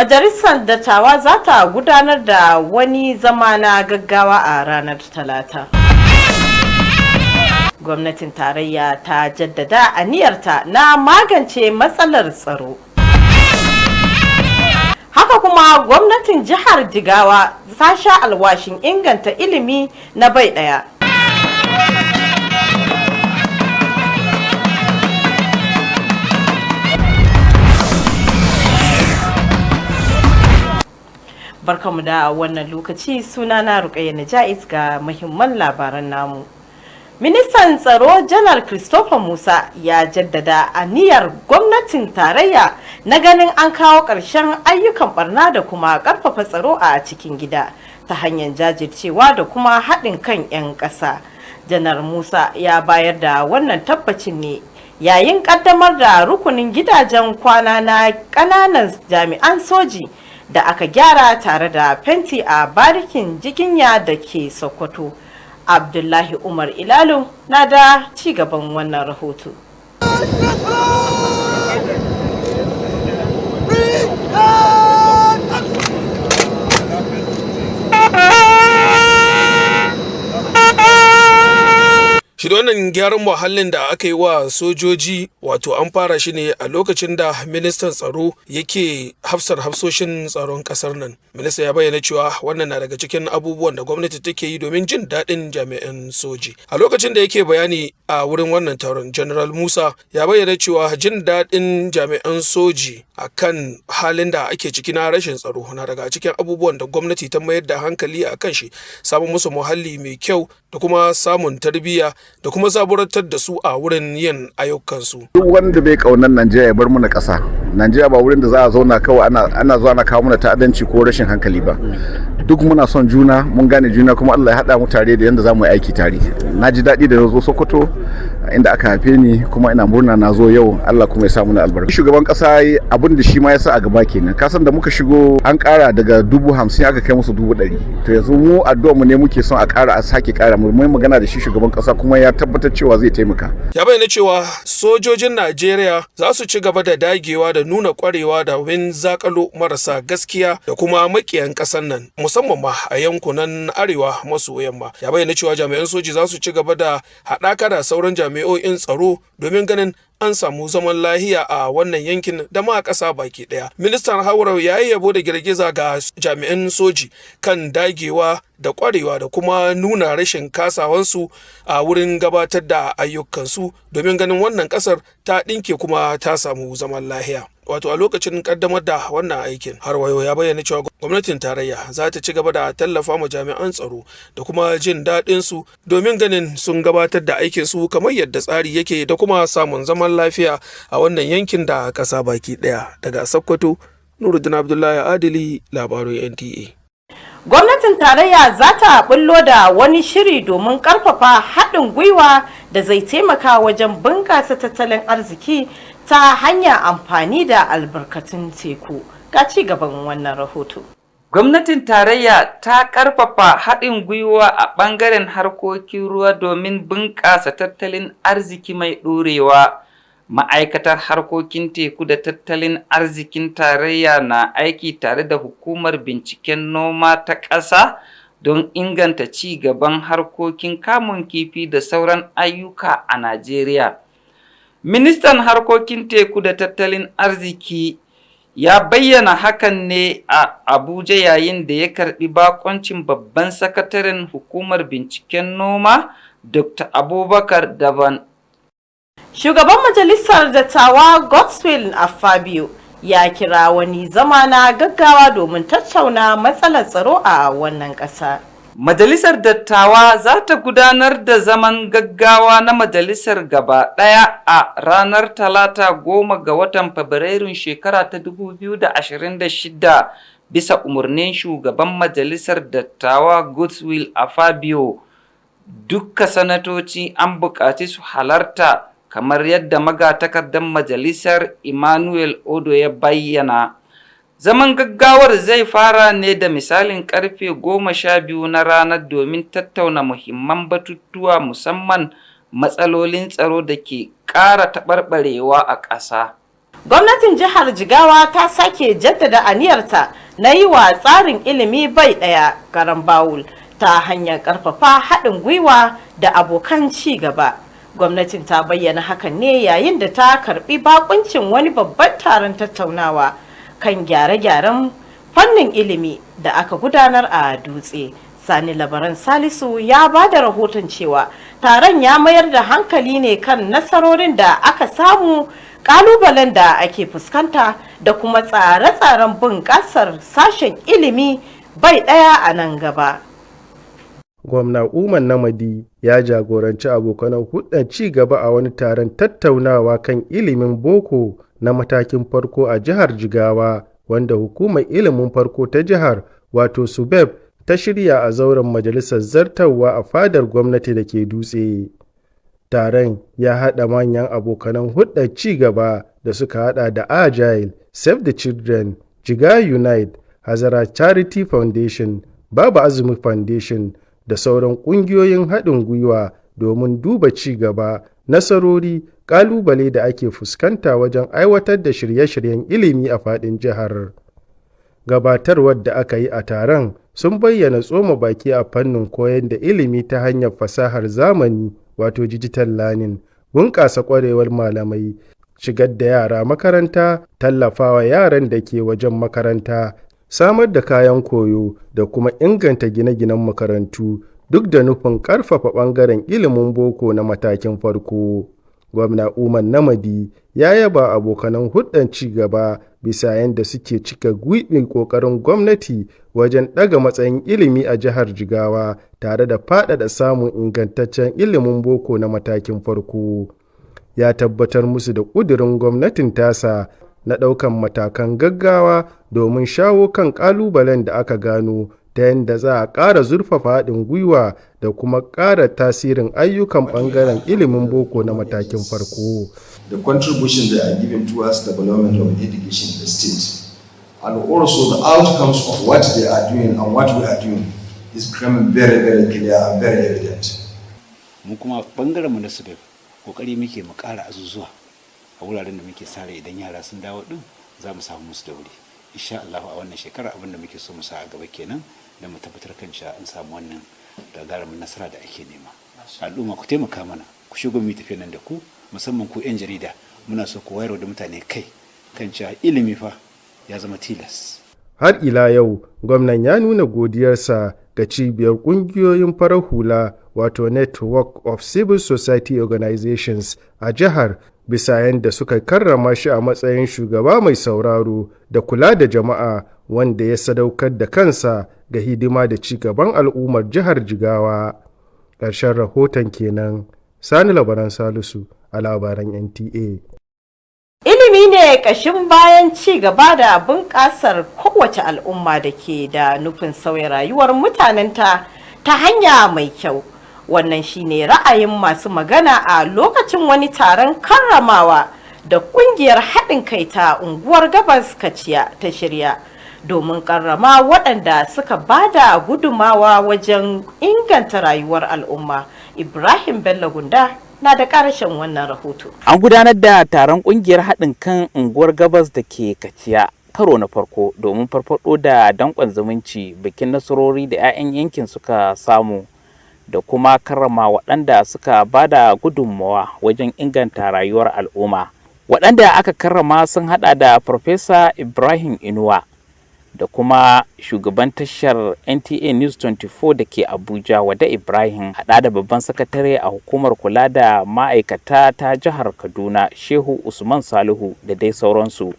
Majalisar Dattawa za ta gudanar da wani zama na gaggawa a ranar Talata. Gwamnatin tarayya ta jaddada aniyarta na magance matsalar tsaro. Haka kuma gwamnatin jihar Jigawa ta sha alwashin inganta ilimi na bai ɗaya. Barkamu da wannan lokaci, sunana Rukayya Naja'is, ga muhimman labaran namu. Ministan Tsaro Janar Christopher Musa ya jaddada aniyar gwamnatin tarayya na ganin an kawo ƙarshen ayyukan barna da kuma ƙarfafa tsaro a cikin gida ta hanyar jajircewa da kuma haɗin kan 'yan ƙasa. Janar Musa ya bayar da wannan tabbacin ne yayin ƙaddamar da rukunin gidajen kwana na ƙananan jami'an soji da aka gyara tare da fenti a barikin Jiginya da ke Sokoto. Abdullahi Umar Ilalu na da ci gaban wannan rahoto. Shi da wannan gyaran muhallin da aka yi wa sojoji, wato an fara shi ne a lokacin da ministan tsaro yake hafsar hafsoshin tsaron kasar nan. Minista ya bayyana cewa wannan na daga cikin abubuwan da gwamnati take yi domin jin daɗin jami'an soji. A lokacin da yake bayani a wurin wannan taron, General Musa ya bayyana cewa jin daɗin jami'an soji a kan halin da ake ciki na rashin tsaro na daga cikin abubuwan da gwamnati ta mayar da hankali a kan shi, samun musu muhalli mai kyau da kuma samun tarbiyya da kuma zaburantar da su a wurin yin ayyukansu. Duk wanda bai kaunar Najeriya ya bar muna ƙasa. Najeriya ba wurin da za a zauna kawai ana zuwa ana kawo mana ta'addanci ko rashin hankali ba. Duk muna son juna, mun gane juna, kuma Allah ya haɗa mu tare da yanda za mu yi aiki tare. Na ji daɗi da na zo Sokoto inda aka haife ni, kuma ina murna na zo yau. Allah kuma ya sa muna albarka. Shugaban ƙasa abin da shi ma ya sa a gaba kenan. Kasan da muka shigo an ƙara daga 50,000 aka kai musu 100,000. To yanzu mu addu'a mu ne muke son a ƙara, a sake ƙara mu. Mun magana da shi shugaban ƙasa kuma ya tabbatar cewa zai taimaka. Ya bayyana cewa sojojin Najeriya za su ci gaba da dagewa da nuna kwarewa domin zakalo marasa gaskiya da kuma makiyan ƙasar nan, musamman ma a yankunan arewa maso yamma. Ya bayyana cewa jami'an soji za su ci gaba da haɗaka da sauran jami'o'in tsaro domin ganin an samu zaman lahiya a wannan yankin da ma ƙasa baki ɗaya. Ministan Haurau ya yi yabo da girgiza ga jami'an soji kan dagewa da ƙwarewa da kuma nuna rashin kasawansu a wurin gabatar da ayyukansu domin ganin wannan ƙasar ta ɗinke kuma ta samu zaman lahiya. Wato a lokacin kaddamar da wannan aikin, har wayo ya bayyana cewa gwamnatin tarayya za ta ci gaba da tallafa ma jami'an tsaro da kuma jin daɗin su domin ganin sun gabatar da aikin su kamar yadda tsari yake da kuma samun zaman lafiya a wannan yankin da ƙasa baki ɗaya. Daga Sokoto, Nuruddin Abdullahi Adili, labarun NTA. Gwamnatin tarayya za ta bullo da wani shiri domin karfafa haɗin gwiwa da zai taimaka wajen bunƙasa tattalin arziki ta hanyar amfani da albarkatun teku. Ga ci gaban wannan rahoto. Gwamnatin tarayya ta ƙarfafa haɗin gwiwa a ɓangaren harkokin ruwa domin bunƙasa tattalin arziki mai ɗorewa. Ma'aikatar harkokin teku da tattalin arzikin tarayya na aiki tare da hukumar binciken noma ta ƙasa don inganta ci gaban harkokin kamun kifi da sauran ayyuka a Najeriya. Ministan harkokin teku da tattalin arziki ya bayyana hakan ne a Abuja yayin da ya karbi bakoncin babban sakataren hukumar binciken noma, Dr. Abubakar Daban. Shugaban Majalisar Dattawa Godswill Akpabio ya kira wani zama na gaggawa domin tattauna matsalar tsaro a wannan ƙasa. Majalisar Dattawa za ta gudanar da zaman gaggawa na majalisar gaba ɗaya a ranar Talata, 10 ga watan Fabrairun shekara ta 2026, bisa umarnin shugaban Majalisar Dattawa Godswill Akpabio. Dukka sanatoci an buƙaci su halarta, kamar yadda magatakardan majalisar Emmanuel Odo ya bayyana. Zaman gaggawar zai fara ne da misalin karfe 12 na rana domin tattauna muhimman batutuwa, musamman matsalolin tsaro da ke ƙara taɓarɓarewa a ƙasa. Gwamnatin jihar Jigawa ta sake jaddada aniyarta na yi wa tsarin ilimi bai ɗaya garan bawul ta hanyar ƙarfafa haɗin gwiwa da abokan ci gaba. Gwamnatin ta bayyana hakan ne yayin da ta karɓi bakuncin wani babban taron tattaunawa kan gyare-gyaren fannin ilimi da aka gudanar a Dutse. Sani Labaran Salisu ya ba da rahoton cewa taron ya mayar da hankali ne kan nasarorin da aka samu, kalubalen da ake fuskanta da kuma tsare-tsaren bunƙasar sashen ilimi bai ɗaya a nan gaba. Gwamna Umar Namadi ya jagoranci abokan hulɗar ci gaba a wani taron tattaunawa kan ilimin boko na matakin farko a jihar Jigawa, wanda Hukumar Ilimin Farko ta jihar, wato SUBEB, ta shirya a zauren majalisar zartarwa a fadar gwamnati da ke Dutse. Taron ya haɗa manyan abokanan hulɗar ci gaba da suka haɗa da Agile, Save the Children, Jigawa Unite, Hazara Charity Foundation, Baba Azumi Foundation da sauran ƙungiyoyin haɗin gwiwa domin duba ci gaba, nasarori, ƙalubale da ake fuskanta wajen aiwatar da shirye-shiryen ilimi a faɗin jihar. Gabatarwar da aka yi a taron sun bayyana tsoma baki a fannin koyar da ilimi ta hanyar fasahar zamani, wato digital learning, bunƙasa ƙwarewar malamai, shigar da yara makaranta, tallafawa yaran da ke wajen makaranta, samar da kayan koyo da kuma inganta gine-ginen makarantu, duk da nufin ƙarfafa ɓangaren ilimin boko na matakin farko. Gwamna Umar Namadi ya yaba abokanan hulɗar ci gaba bisa yadda suke cika gwiɓin ƙoƙarin gwamnati wajen ɗaga matsayin ilimi a jihar Jigawa tare da faɗaɗa samun ingantaccen ilimin boko na matakin farko. Ya tabbatar musu da ƙudurin gwamnatin tasa na ɗaukan matakan gaggawa domin shawo kan ƙalubalen da aka gano ta yadda za a ƙara zurfafa haɗin gwiwa da kuma ƙara tasirin ayyukan ɓangaren ilimin boko na matakin farko. The contribution they are giving towards development of education in the state and also the outcomes of what they are doing and what we are doing is becoming very, very clear and very evident. Mu kuma bangaren mu na SUBEB, kokari muke mu ƙara azuzuwa a wuraren da muke sare idan yara sun dawo din za mu samu musu da wuri. Insha Allah a wannan shekara abin da muke so mu sa a gaba kenan, da mu tabbatar kan cewa an samu wannan gagarumin nasara da ake nema. Al'umma, ku taimaka mana, ku shigo mu tafiya nan da ku, musamman ku 'yan jarida. Muna so ku wayar da mutane kai kan cewa ilimi fa ya zama tilas. Har ila yau, gwamnan ya nuna godiyarsa ga cibiyar ƙungiyoyin farar hula, wato Network of Civil Society Organizations a jihar, bisa yadda suka karrama shi a matsayin shugaba mai sauraro da kula da jama'a wanda ya sadaukar da kansa ga hidima da ci gaban al'ummar jihar Jigawa. Ƙarshen rahoton kenan. Sani Labaran Salisu a labaran NTA. Ilimi ne ƙashin bayan ci gaba da bunƙasar kowace al'umma da ke da nufin sauya rayuwar mutanenta ta hanya mai kyau. Wannan shine ra'ayin masu magana a lokacin wani taron karramawa da ƙungiyar haɗin kai ta unguwar Gabas Kaciya ta shirya domin karrama waɗanda suka bada gudumawa wajen inganta rayuwar al'umma. Ibrahim Bello Gunda na da ƙarashin wannan rahoto. An gudanar da taron kungiyar haɗin kan unguwar Gabas da ke Kaciya karo na farko domin farfaɗo da danƙon zumunci, bikin nasarori da 'ya'yan yankin suka samu da kuma karrama waɗanda suka bada gudunmawa wajen inganta rayuwar al'umma. Waɗanda aka karrama sun haɗa da Farfesa Ibrahim Inuwa da kuma shugaban tashar NTA News 24 da ke Abuja, Wada Ibrahim, haɗa da babban sakatare a hukumar kula da ma'aikata ta jihar Kaduna, Shehu Usman Salihu, da dai sauransu.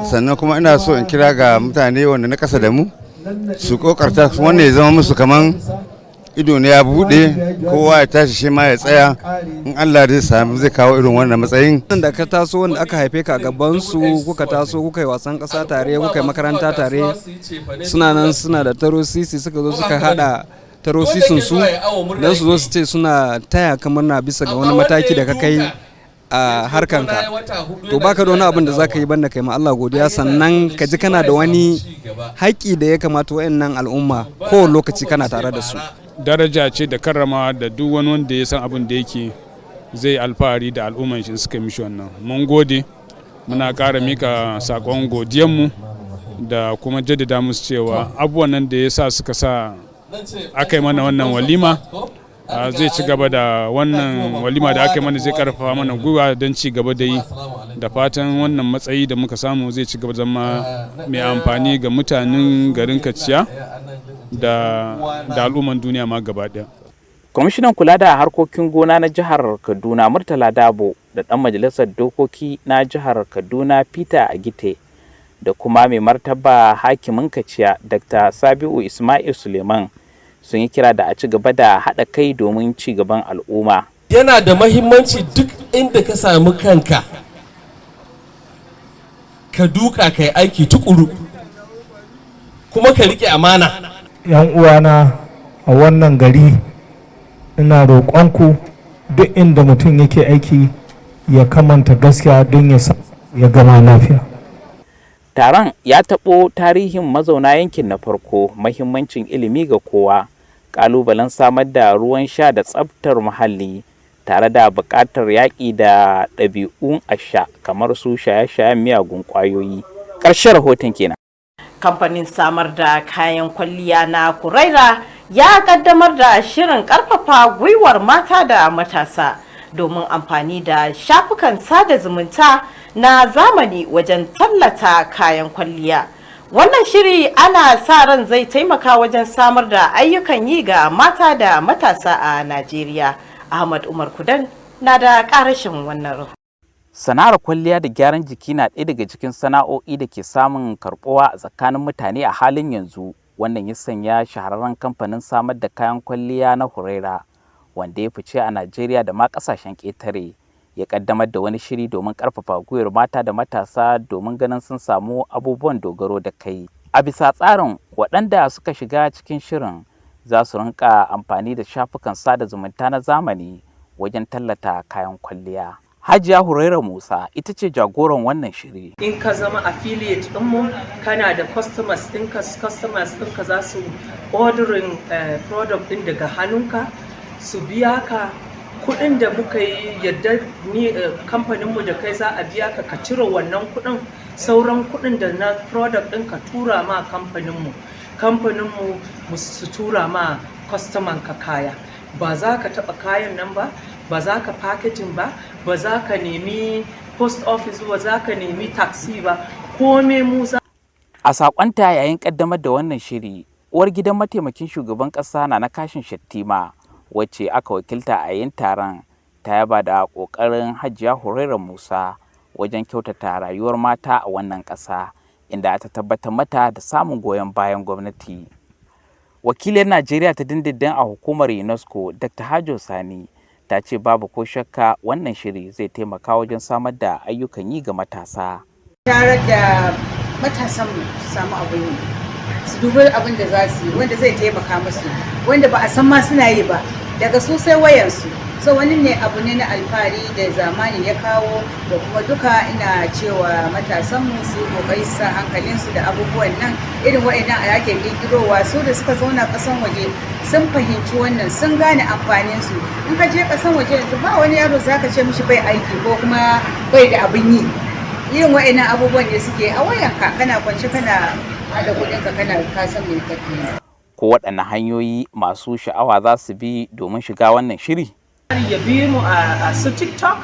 Sannan kuma ina so in kira ga mutane wanda na kasa da mu su kokarta wannan ya zama musu kaman ido ne ya buɗe, kowa ya tashi shi ma ya tsaya, in Allah zai sami zai kawo irin wannan matsayin. Da ka taso, wanda aka haife ka gaban su, kuka taso, kuka yi wasan ƙasa tare, kuka yi makaranta tare, suna nan suna da taro sisi, suka zo suka hada taro sisin su don su zo su ce suna taya kamar na bisa ga wani mataki da ka kai a harkanka, to baka da wani abin da zaka yi banda kai ma Allah godiya, sannan ka ji kana da wani haƙƙi da ya kamata wayannan al'umma kowane lokaci kana tare da su. Daraja ce da karrama da duk wani wanda ya san abin da yake zai alfahari da al'umman shi suka mishi wannan. Mun gode. Muna ƙara mika saƙon godiyanmu da kuma jaddada musu cewa abubuwan nan da ya sa suka sa aka yi mana wannan walima, zai ci gaba da wannan walima da aka yi mana, zai karfafa mana gwiwa don ci gaba da yi, da fatan wannan matsayi da muka samu zai ci gaba zama mai amfani ga mutanen garin Kaciya da al'umman duniya ma gaba ɗaya. Kwamishinan kula da harkokin gona na jihar Kaduna, Murtala Dabo, da ɗan majalisar dokoki na jihar Kaduna, Peter Agite, da kuma mai martaba hakimin Kaciya, Dr. Sabiu Ismail Suleiman, sun yi kira da a ci gaba da haɗa kai domin ci gaban al'umma. Yana da mahimmanci duk inda ka samu kanka ka duka kai aiki tukuru kuma ka riƙe amana. Yan uwana a wannan gari, ina roƙonku, duk inda mutum yake aiki ya kamanta gaskiya don ya ya gama lafiya. Taron ya taɓo tarihin mazauna yankin na farko, mahimmancin ilimi ga kowa, ƙalubalen samar da ruwan sha da tsabtar muhalli, tare da buƙatar yaƙi da ɗabi'un asha kamar su shaye-shayen miyagun ƙwayoyi. Ƙarshen rahoton kenan. Kamfanin samar da kayan kwalliya na Kuraira ya kaddamar da shirin karfafa gwiwar mata da matasa domin amfani da shafukan sada zumunta na zamani wajen tallata kayan kwalliya. Wannan shiri ana sa ran zai taimaka wajen samar da ayyukan yi ga mata da matasa a Najeriya. Ahmad Umar Kudan na da karashin wannan rahoton. Sana'ar kwalliya da gyaran jiki na ɗaya daga cikin sana'o'i da ke samun karɓuwa a tsakanin mutane a halin yanzu. Wannan ya sanya shahararren kamfanin samar da kayan kwalliya na Huraira, wanda ya fice a Najeriya da ma ƙasashen ƙetare, ya ƙaddamar da wani shiri domin ƙarfafa gwiwar mata da matasa domin ganin sun samu abubuwan dogaro da kai. A bisa tsarin, waɗanda suka shiga cikin shirin za su rinka amfani da shafukan sada zumunta na zamani wajen tallata kayan kwalliya. Hajiya Huraira Musa ita ce jagoran wannan shiri. In ka zama affiliate ɗinmu, kana da customers ɗinka, customers ɗinka za su ordering product ɗin daga hannunka, su biya ka kuɗin da muka yi yadda ni kamfaninmu da kai za a biya ka, ka cire wannan kuɗin, sauran kuɗin da na product ɗin ka tura ma kamfaninmu, kamfaninmu su tura ma customer ka kaya. Ba za ka taɓa kayan nan ba, ba za ka packaging ba, ba za ka nemi post office ba, za ka nemi taxi ba, kome mu za. A sakonta yayin kaddamar da wannan shiri, uwar gidan mataimakin shugaban kasa na Kashin Shattima, wacce aka wakilta a yayin taron, ta yaba da kokarin Hajiya Huraira Musa wajen kyautata rayuwar mata a wannan kasa, inda ta tabbatar mata da samun goyon bayan gwamnati. Wakilin Najeriya ta dindindin a hukumar UNESCO, Dr. Hajo Sani, ta ce babu ko shakka wannan shiri zai taimaka wajen samar da ayyukan yi ga matasa. Tare da matasanmu su samu abin yi, su dubi abin da za su yi wanda zai taimaka musu, wanda ba a san ma suna yi ba, daga su sai wayansu. So wani ne abu ne na alfahari da zamani ya kawo, da kuma duka ina cewa matasanmu su yi kokari su sa hankalinsu da abubuwan nan irin wa'annan a ake kirkirowa. Su da suka zauna kasan waje sun fahimci wannan, sun gane amfanin su. In ka je kasan waje yanzu, ba wani yaro zaka ce mishi bai aiki ko kuma bai da abin yi. Irin wa'annan abubuwan ne suke a wayanka, kana kwance kana haɗa kuɗinka, kana ka san me kake yi. Ko waɗanne hanyoyi masu sha'awa za su bi domin shiga wannan shiri? Ya bi mu a su TikTok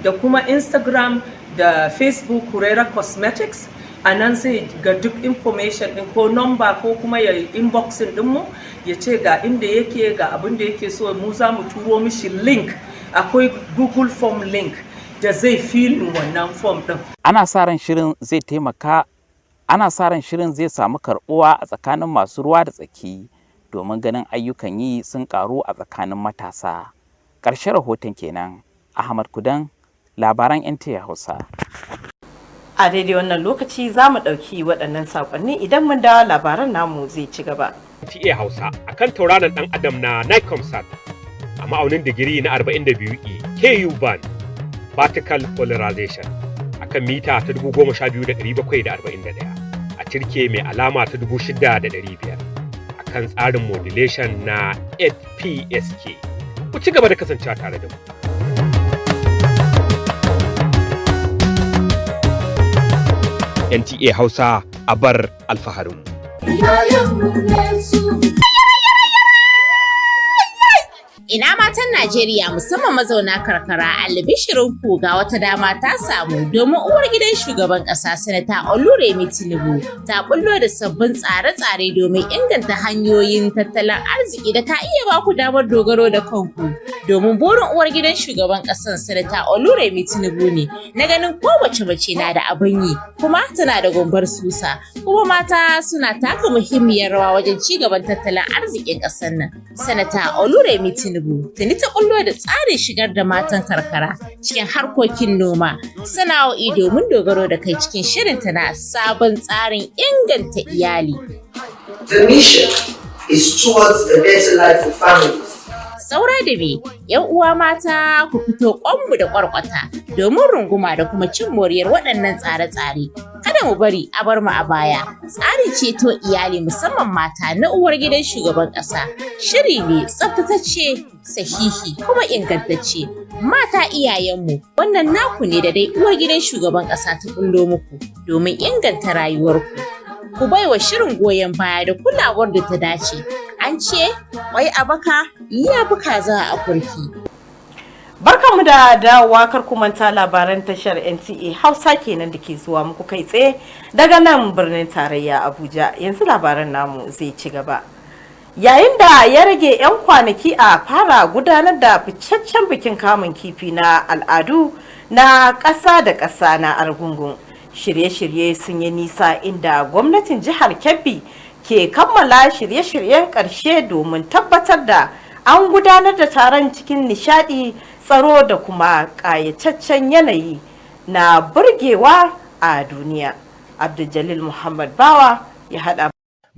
da kuma Instagram da Facebook, Huraira Cosmetics. A nan zai ga duk information din ko number, ko kuma ya inboxing dinmu ya ce ga inda yake, ga abin da yake so, mu za mu turo mishi link. Akwai Google Form link da zai filin wannan form din. Ana sa ran shirin zai taimaka, ana sa ran shirin zai samu karɓuwa a tsakanin masu ruwa da tsaki domin ganin ayyukan yi sun karu a tsakanin matasa. Ƙarshen rahoton kenan. Ahmad Kudan, labaran NTA Hausa. A daidai wannan lokaci za mu ɗauki waɗannan saƙonni, idan mun dawo labaran namu zai ci gaba. NTA Hausa a kan tauraron ɗan Adam na Nicomsat a ma'aunin digiri na 42E KU band vertical polarization a kan mita ta 12,741 a tirke mai alama ta 6,500 a kan tsarin modulation na 8PSK. Ku ci gaba da kasancewa tare da mu. NTA Hausa a bar alfaharinmu. Ina matan Najeriya, musamman mazauna karkara, albishirinku, ga wata dama ta samu domin uwar gidan shugaban kasa, Sanata Oluremi Tinubu, ta bullo da sabbin tsare-tsare domin inganta hanyoyin tattalin arziki da ka iya baku damar dogaro da kanku. Domin burin uwar gidan shugaban kasan, Sanata Oluremi Tinubu, ne na ganin kowace mace na da abin yi kuma tana da gumbar susa, kuma mata suna taka muhimmiyar rawa wajen ci gaban tattalin arzikin kasar nan. Sanata Oluremi Tinubu tuni ta bullo da tsarin shigar da matan karkara cikin harkokin noma, sana'o'i domin dogaro da kai cikin shirinta na sabon tsarin inganta iyali. The mission is towards a better life for families. Saura da me, 'yan uwa mata? Ku fito kwanmu da kwarkwata domin runguma da kuma cin moriyar waɗannan tsare-tsare. Kada mu bari a bar mu a baya. Tsarin ceto iyali, musamman mata, na uwar gidan shugaban ƙasa shiri ne tsaftatacce, sahihi kuma ingantacce. Mata iyayenmu, wannan naku ne da dai uwar gidan shugaban ƙasa ta bullo muku domin inganta rayuwarku. Ku baiwa shirin goyon baya da kulawar da ta dace. An ce kwai a baka ya fi kaza a kurki. Barkanmu da dawowa. Kar ku manta, labaran tashar NTA Hausa kenan da ke zuwa muku kai tsaye daga nan birnin tarayya Abuja. Yanzu labaran namu zai ci gaba. Yayin da ya rage 'yan kwanaki a fara gudanar da ficaccen bikin kamun kifi na al'adu na ƙasa da ƙasa na Argungun, shirye-shirye sun yi nisa, inda gwamnatin jihar Kebbi ke kammala shirye-shiryen ƙarshe domin tabbatar da an gudanar da taron cikin nishadi, tsaro da kuma ƙayataccen yanayi na burgewa a duniya. Abdul Muhammad Bawa ya haɗa.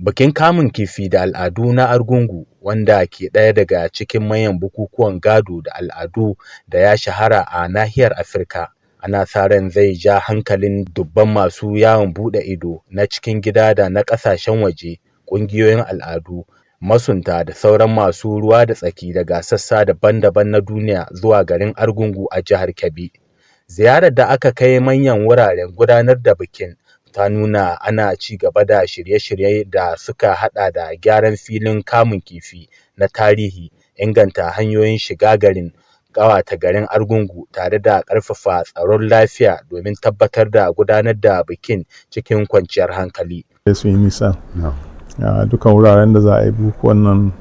Bikin kamun kifi da al'adu na Argungu, wanda ke ɗaya daga cikin manyan bukukuwan gado da al'adu da ya shahara a nahiyar Afirka, ana sa ran zai ja hankalin dubban masu yawon buɗe ido na cikin gida da na ƙasashen waje, ƙungiyoyin al'adu, masunta da sauran masu ruwa da tsaki daga sassa daban-daban na duniya zuwa garin Argungu a jihar Kebbi. Ziyarar da aka kai manyan wuraren gudanar da bikin ta nuna ana ci gaba da shirye-shirye da suka haɗa da gyaran filin kamun kifi na tarihi, inganta hanyoyin shiga garin, ƙawata garin Argungu tare da ƙarfafa tsaron lafiya domin tabbatar da gudanar da bikin cikin kwanciyar hankali. Sun yi nisa. Dukkan wuraren da za a yi bukukuwan nan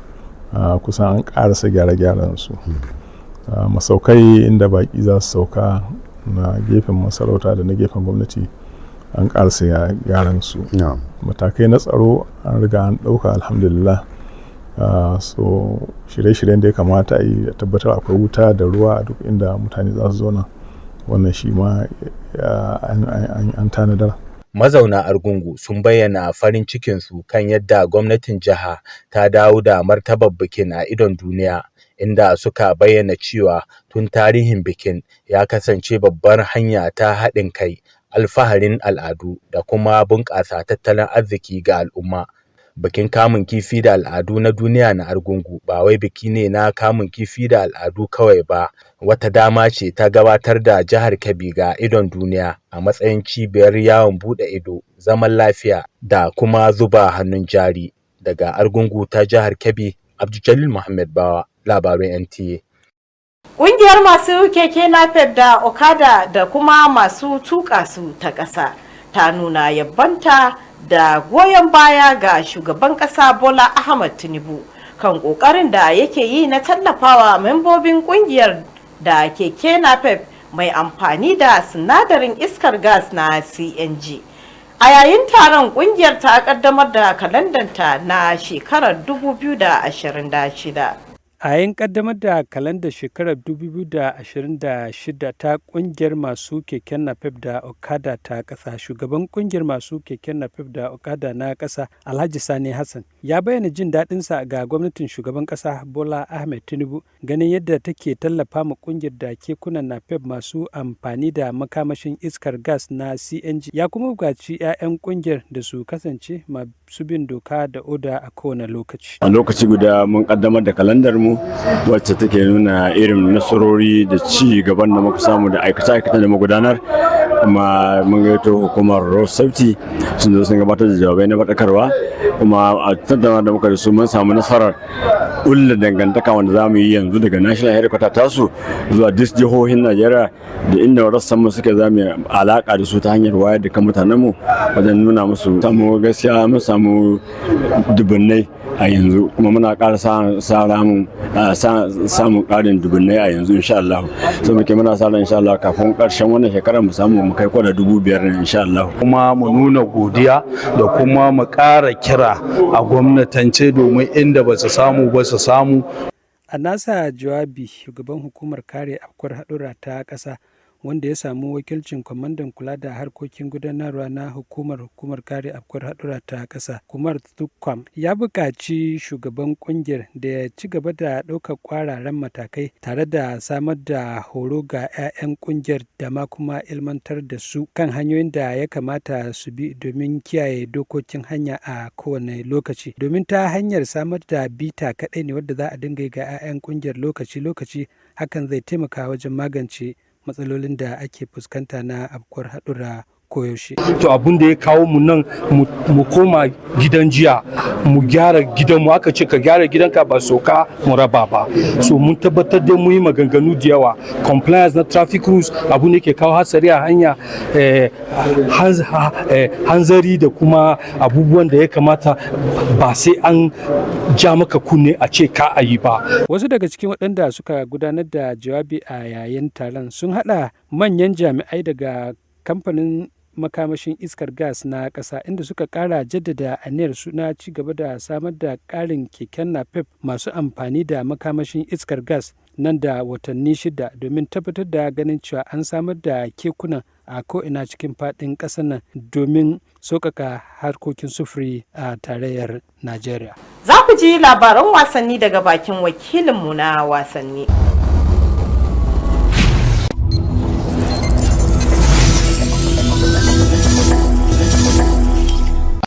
kusan an ƙarasa gyare-gyaren su. Masaukai inda baƙi za su sauka na gefen masarauta da na gefen gwamnati an ƙarasa gyaran su. Matakai na tsaro an riga an ɗauka, alhamdulillah. So shirye-shiryen da ya kamata a yi a tabbatar akwai wuta da ruwa a duk inda mutane za su zauna, wannan shi ma an tanadar. Mazauna Argungu sun bayyana farin cikinsu kan yadda gwamnatin jiha ta dawo da martabar bikin a idon duniya, inda suka bayyana cewa tun tarihin bikin ya kasance babbar hanya ta haɗin kai, alfaharin al'adu da kuma bunƙasa tattalin arziki ga al'umma. Bikin kamun kifi da al'adu na duniya na Argungu ba wai biki ne na kamun kifi da al'adu kawai ba, wata dama ce ta gabatar da jihar Kebbi ga idon duniya a matsayin cibiyar yawon buɗe ido, zaman lafiya da kuma zuba hannun jari. Daga Argungu ta jihar Kebbi, Abdul Muhammad Bawa, labarun NTA. Ƙungiyar masu keke napep da okada da kuma masu tuƙa su ta ƙasa ta nuna yabbanta da goyon baya ga shugaban ƙasa Bola Ahmad Tinubu kan ƙoƙarin da yake yi na tallafawa membobin ƙungiyar da keke napep mai amfani da sinadarin iskar gas na CNG. A yayin taron ƙungiyar ta ƙaddamar da kalandanta na shekarar 2026. A yayin kaddamar da kalandar shekarar 2026 ta kungiyar masu keken napep da okada ta ƙasa, shugaban kungiyar masu keken napep da okada na ƙasa, Alhaji Sani Hassan, ya bayyana jin daɗinsa ga gwamnatin shugaban ƙasa Bola Ahmed Tinubu ganin yadda take tallafa ma kungiyar da kekunan napep masu amfani da makamashin iskar gas na CNG. Ya kuma buƙaci 'ya'yan kungiyar da su kasance masu bin doka da oda a kowane lokaci. A lokaci guda mun kaddamar da kalandar mu wacce take nuna irin nasarori da ci gaban da muka samu da aikace-aikacen da muka gudanar. Kuma mun gayyato hukumar road safety, sun zo sun gabatar da jawabai na faɗakarwa. Kuma a tattauna da muka da su, mun samu nasarar ƙulla dangantaka wanda za mu yi yanzu daga national headquarter tasu zuwa duk jihohin Najeriya da inda rassan mu suke. Za mu yi alaƙa da su ta hanyar wayar da kan mutanenmu wajen nuna musu. Samu gaskiya mun samu dubunnai a yanzu, kuma muna ƙara sa ramun samun ƙarin dubunnai a yanzu, insha Allah. So muke muna sa ran, insha Allah, kafin ƙarshen wannan shekarar mu samu mu kai kwada 5,000 ne, insha Allah. Kuma mu nuna godiya da kuma mu ƙara kira a gwamnatance domin inda ba su samu ba su samu. A nasa jawabi, shugaban hukumar kare afkuwar haɗura ta ƙasa, wanda ya samu wakilcin kwamandan kula da harkokin gudanarwa na hukumar kare afkuwar haɗura ta ƙasa, Kumar Tukkwam, ya buƙaci shugaban ƙungiyar da ya ci gaba da ɗaukar ƙwararan matakai tare da samar da horo ga 'ya'yan ƙungiyar da ma kuma ilmantar da su kan hanyoyin da ya kamata su bi domin kiyaye dokokin hanya a kowane lokaci, domin ta hanyar samar da bita kaɗai ne wadda za a dinga yi ga 'ya'yan ƙungiyar lokaci-lokaci, hakan zai taimaka wajen magance matsalolin da ake fuskanta na afkuwar haɗura koyaushe. To, abun da ya kawo mu nan, mu koma gidan jiya, mu gyara gidanmu. Aka ce ka gyara gidanka ba soka mu raba ba. So mun tabbatar da mu yi maganganu da yawa. Compliance na traffic rules, abu ne ke kawo hatsari a hanya, hanzari da kuma abubuwan da ya kamata ba sai an ja maka kunne a ce ka a yi ba. Wasu daga cikin waɗanda suka gudanar da jawabi a yayin taron sun haɗa manyan jami'ai daga kamfanin makamashin iskar gas na ƙasa, inda suka ƙara jaddada aniyar su na ci gaba da samar da ƙarin keken Napep masu amfani da makamashin iskar gas nan da watanni 6, domin tabbatar da ganin cewa an samar da kekunan a ko'ina cikin faɗin ƙasar nan domin sauƙaƙa harkokin sufuri a tarayyar Najeriya. Za ku ji labaran wasanni daga bakin wakilinmu na wasanni.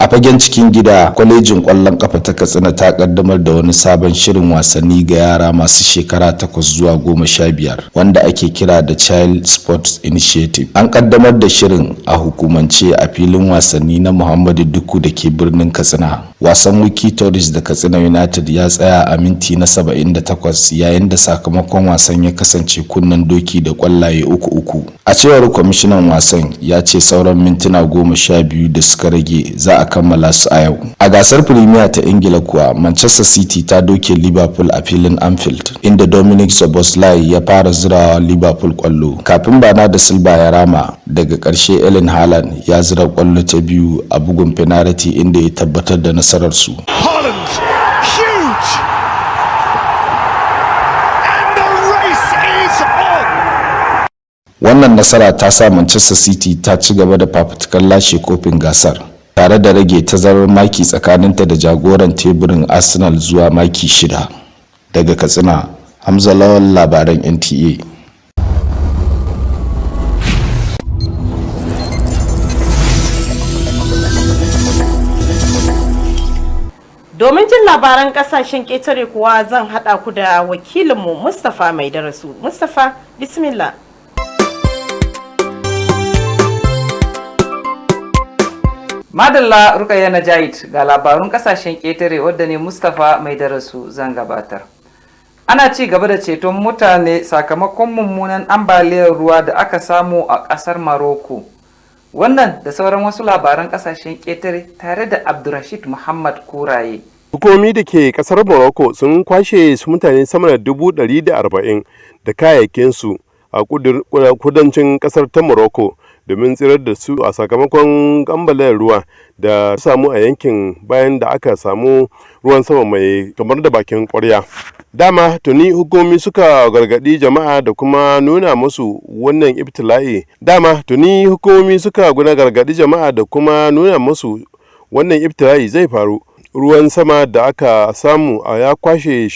A fagen cikin gida, Kwalejin Kwallon Kafa ta Katsina ta kaddamar da wani sabon shirin wasanni ga yara masu shekara 8 zuwa 15, wanda ake kira da Child Sports Initiative. An kaddamar da shirin a hukumance a filin wasanni na Muhammadu Dukku da ke birnin Katsina. Wasan Wikki Tourist da Katsina United ya tsaya a minti na 78, yayin da sakamakon wasan ya kasance kunnen doki da kwallaye 3-3. A cewar kwamishinan wasan, ya ce sauran mintuna 12 da suka rage za a kammala su a yau. A gasar Premier ta Ingila kuwa, Manchester City ta doke Liverpool a filin Anfield, inda Dominic Szoboszlai ya fara zirawa Liverpool kwallo kafin Bernardo Silva ya rama. Daga ƙarshe Erling Haaland ya zira kwallo ta biyu a bugun penalty, inda ya tabbatar da nasararsu. Haaland, huge! And the race is on! Wannan nasara ta sa Manchester City ta ci gaba da fafutukar lashe kofin gasar, tare da rage tazarar maki tsakaninta da jagoran teburin Arsenal zuwa maki 6. Daga Katsina, Hamza Lawal, labaran NTA. Domin jin labaran kasashen ƙetare kuwa, zan haɗa ku da wakilinmu Mustapha Mai Darasu. Mustapha, bismillah. Madalla Rukayya Najait, ga labarun kasashen ƙetare wadda ne Mustapha Mai Darasu zan gabatar. Ana ci gaba da ceton mutane sakamakon mummunan ambaliyar ruwa da aka samu a ƙasar Maroko. Wannan da sauran wasu labaran kasashen ƙetare tare da Abdurrashid Muhammad Kuraye. Hukumomi da ke kasar Morocco sun kwashe su mutane sama da 140,000 da kayayyakinsu a kudancin kasar ta Morocco domin tsirar da su a sakamakon ambaliyar ruwa da samu a yankin, bayan da aka samu ruwan sama mai kamar da bakin kwarya. Dama tuni hukumomi suka gargadi jama'a da kuma nuna musu wannan ibtila'i. Dama tuni hukumomi suka guna gargadi jama'a da kuma nuna musu wannan ibtila'i zai faru. Ruwan sama da aka samu a ya kwashe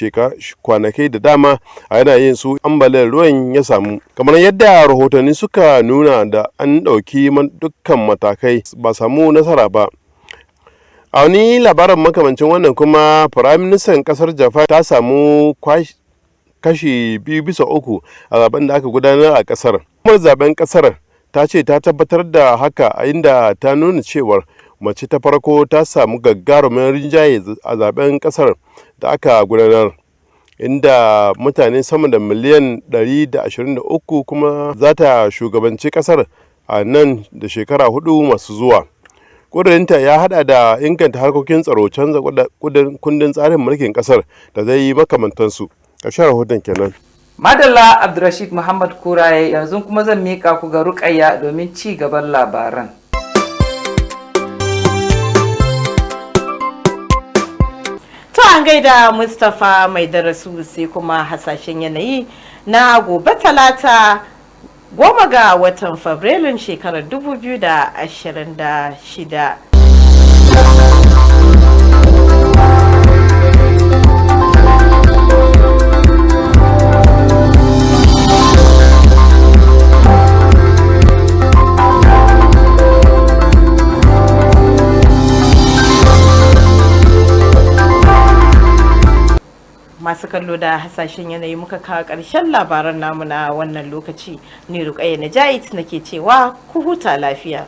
kwanakai da dama a yana yin su, ambaliyar ruwan ya samu. Kamar yadda rahotanni suka nuna, da an ɗauki dukkan matakai ba samu nasara ba. A wani labarin makamancin wannan kuma, Firaministan kasar Japan ta samu kashi 2 bisa 3 a zaben da aka gudanar a kasar. Hukumar zaben kasar ta Ta ce ta tabbatar da haka a inda ta nuna cewar mace ta farko ta samu gagarumin rinjaye a zaben kasar da aka gudanar, inda mutane sama da miliyan 123, kuma za ta shugabanci kasar a nan da shekara 4 masu zuwa. Ƙudurinta ya hada da inganta harkokin tsaro, canza kundin tsarin mulkin kasar da zai yi makamantansu. Ƙarshen rahoton kenan. Madalla Abdulrashid Muhammad Kuraye, yanzu kuma zan miƙa ku ga Rukayya domin ci gaban labaran. To, an gaida Mustapha Mai Darasu. Sai kuma hasashen yanayi na gobe Talata, 10 ga watan Fabrilun shekarar 2026. Masu kallo, da hasashen yanayi muka kawo ƙarshen labaran namu na wannan lokaci. Ni Rukayya Najait nake cewa ku huta lafiya.